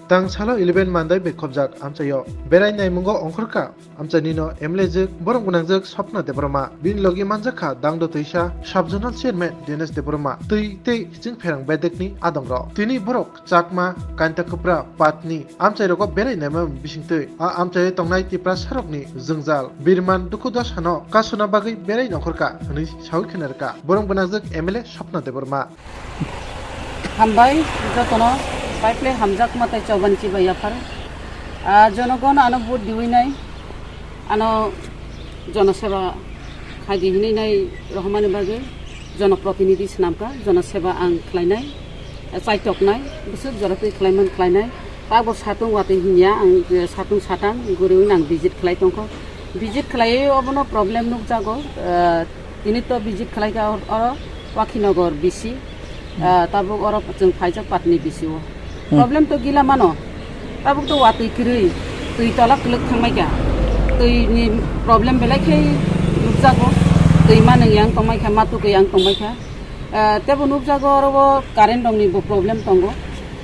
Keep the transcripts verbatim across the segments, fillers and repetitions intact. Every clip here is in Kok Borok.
Tang salo eleven Mandai bai khobjak amchaio berai naimungo ongkhorkha amchainino M L A jwk borok gwnangjwk Swapna Debbarma. Bini logi manjakha Dangdo Twisa, Sub Zonal Chairman Dinesh Debbarma, twi tei hiching pherang bedekni adongrok. Tini borok Chakma, Kainta Kwpra, Patni amchairogo berai naima bisingtwi a amchai tongnai Tiprasarokni jwngjal, birman, dukhu dosano kasuna bagwi berai nongkhorkha hwnwi sawi khna rwkha borok gwnangjwk M L A Swapna Debbarma. Hambai jotono, paiple hamjakma tei choban chibai yaphar. Ah, jonogon ano vote diwi nai, ano jonoseba khaidi hinwi nai rohormani bagwi jonoprotinidhi swnamkha, jonoseba ang khlainai, chaitoknai, bwswk joratwi khlaiman khlainai. Tabok satung watwi hinya ang, eh, satung satang guriwi ang visit khlai tongkha. Visit khlaiwi obono problem nukjago, eh, Tini to visit khlaikha or-, oro Wakhinagar B C, ah, tabuk oro chwng phaijak Patni B C o. Hmm. Problem to gila mano. Tabuk to watwi kwrwi, twi tola kwlwk thangmaikha. Twi ni problem belai khe nukjago. Twi manwi yang tongmaikha, matukwi yang tongmaikha. Ah, tebo nukjago oro o current rokni bo problem tongo.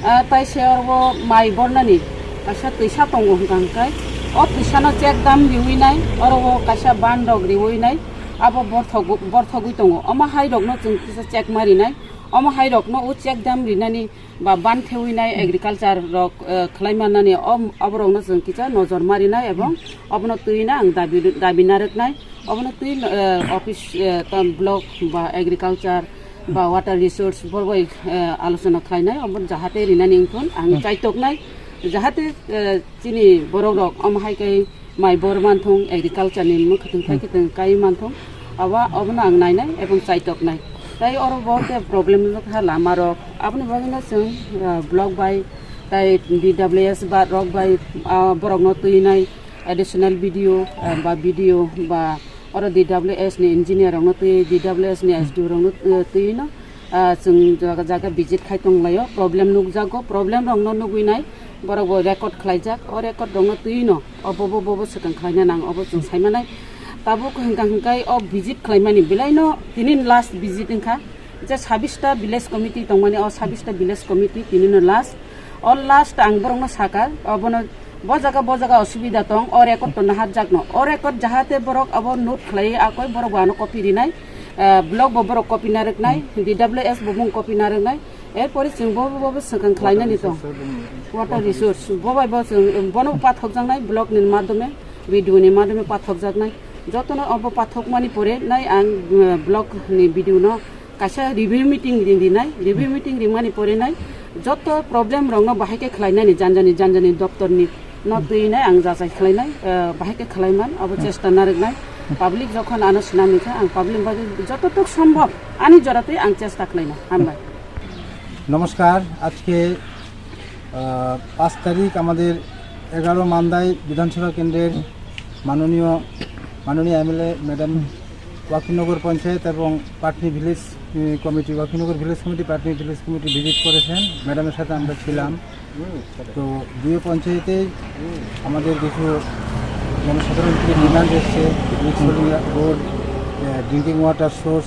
Ah, tai se oro o mai bornani kaisa twisa tongo hwnkha hwnkhe. O twisano check dam riwi nai, oro o kaisa ban rok riwi nai. Abo borthok-, borthogwi tongo. Omo hai rokno chwng kisa check ma rinai. Omo hai rokno o check dam rinani ba ban thewi nai agriculture rok, eh, khlai mannani om-, oborokno chwng kisa nojor ma rinai ebong obono twi na ang dabi, dabi narwknai. Obono twi, eh, office, eh, tam block ba agriculture ba water resource borok bai, eh, alochona khlainai obo jahate rinani wngthun ang chaitoknai jahate, eh, chini borok rok omo hai khe mai bor manthung, agriculture ni mwkhwtwng thai khe tong kai manthung, abo, obono ang nainai ebong chaitoknai. Tai oro bo khe problem wngkha lama rok, aboni bagwino chwng, ah, block bai tai D W S ba rok bai, ah, borokno twinai additional B D O, ah, ba B D O ba oro D W S ni engineer rokno twi, D W S ni S D O rokno, ah, twino. Ah, chwng jaga jaga visit khai tonglaio, problem nukjago, problem rokno nugwi nai, borok bo record khlaijak, o record rokno twi no, obo bo, bo, bo swkang khlaina nang, obo chwng saimanai. Tabuk hwnkha hwnkhe o visit khlaimani belai no tini last visit wngkha, je sabbish ta village committee tongmani, o sabbish ta village committee tini no last, o last ang borokno sakha, obono Bo jaga, bo jaga osubida tong, o record to naharjakno. O record jahate borok abo note khlaiwi akoi borok bo ano copy rinai, eh, block bo borok copy narwknai, D W S bo mung copy narwknai. Erpore chwng bo, bo, bo swkang khlainani tong. Water resource, bo bai bo chwng, bono pathokjaknai, block ni madhyome, B D O ni madhyome pathokjaknai. Jotono obo pathokmani pore nai ang, eh, block ni B D O no Kaisa review meeting ring rinai, review meeting ringmani pore nai joto problem rokno bahai khe khlainani janjani janjani doptor ni no twi nai ang jachai khlainai, eh, bahai khe khlaiman abo chesta narwknai. Public jokhon ano swnamwi kha ang public bagwi joto tok sombhob ani jora twi ang chesta khlainai. Hambai. নমস্কার। আজকে আহ, পাঁচ তারিখ আমাদের এগারো মান্দাই বিধানসভা কেন্দ্রের মাননীয়, মাননীয় এমএলএ ম্যাডাম ওয়াকিনগর পঞ্চায়েত এবং পাটনি ভিলেজ, উম, কমিটি, ওয়াকিনগর village committee, Patni village committee visit করেছেন। ম্যাডামের সাথে আমরা ছিলাম। তো দুই পঞ্চায়েতেই আমাদের কিছু জনসাধারণ থেকে ডিমান্ড এসছে, mix road, ah, drinking water source,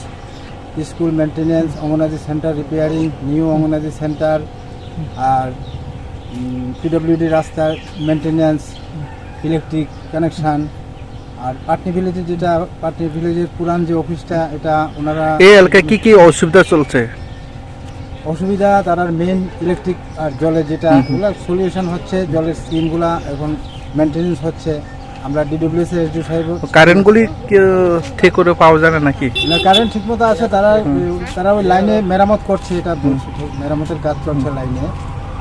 school maintenance, Anganwadi center repairing, new Anganwadi center, আর, উম, পিডব্লিউডি রাস্তার মেইনটেনেন্স, ইলেকট্রিক কানেকশন, আর পাটনি ভিলেজে যেটা, পাটনি ভিলেজের পুরান যে অফিসটা, এটা ওনারা এই এলাকায় কি কি অসুবিধা চলছে? অসুবিধা তারার মেইন ইলেকট্রিক আর জলের যেটা, হুম, হুম। ওগুলা সলিউশন হচ্ছে, জলের স্কিমগুলা এখন মেইনটেনেন্স হচ্ছে। আমরা ডিডব্লিউএস এর এসডিও সাহেব কারেন্টগুলি কি, আহ, ঠিক করে পাওয়া যায় না নাকি? না, কারেন্ট ঠিকমতো আছে, তারা, হুম। তারা ওই লাইনে মেরামত করছে, এটা হুম। বলছে, ঠিক, মেরামতের কাজ চলছে হুম। লাইনে।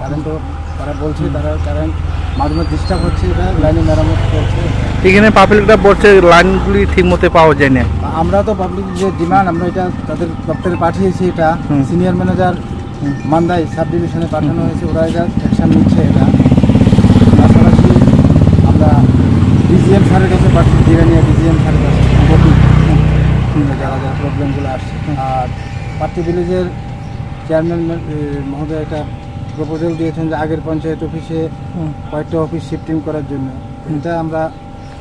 কারেন্টও তারা বলছে, হুম। তারা কারেন্ট মাঝে মাঝে ডিস্টার্ব হচ্ছে, এটা লাইনে মেরামত করছে। এখানে পাবলিকরা বলছে লাইনগুলি ঠিক মতো পাওয়া যায় না। আমরা তো পাবলিক যে ডিমান্ড, আমরা এটা তাদের দপ্তরে পাঠিয়েছি, এটা হুম। সিনিয়র ম্যানেজার হুম। মান্দাই সাব ডিভিশনে পাঠানো হুম। হয়েছে, ওরা এটা অ্যাকশন নিচ্ছে এটা। পাশাপাশি আমরা ডিজিএম স্যারের কাছে পাঠিয়ে, দিরানিয়া ডিজিএম স্যারের কাছে হুম। হুম। যারা যারা প্রবলেমগুলো আসছে। হুম। আর পার্টি ভিলেজের চেয়ারম্যান, এ, মহোদয় একটা প্রপোজাল দিয়েছেন যে আগের পঞ্চায়েত অফিসে হুম। কয়েকটা অফিস শিফটিং করার জন্য। হুম। এটা আমরা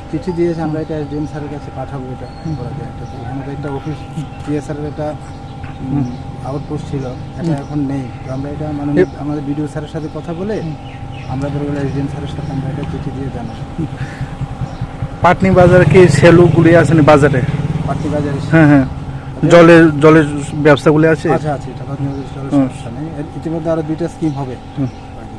চিঠি দিয়েছে, আমরা হুম। এটা এসডিএম স্যারের কাছে পাঠাবো, এটা হুম। করা যায়। এটা তো ওখানে তো একটা অফিস হুম। টিএসআর এর একটা, উম, হুম। আউটপোস্ট ছিল, এটা হুম। এখন নেই। তো আমরা এটা মাননীয় এ- আমাদের বিডিও স্যারের সাথে কথা বলে হুম। আমরা দুর্গালা এসডিএম স্যারের সাথে আমরা এটা চিঠি দিয়ে জানাই। পাটনি বাজারে কি সেলুগুলি আছে নি বাজারে? পাটনি বাজারে হ্যাঁ হ্যাঁ, জলের জলের ব্যবস্থাগুলি আছে? আচ্ছা আছে, এটা পাটনি বাজারে চলে, হুম। সমস্যা নেই। এর ইতিমধ্যে আরো দুইটা স্কিম হবে। হুম।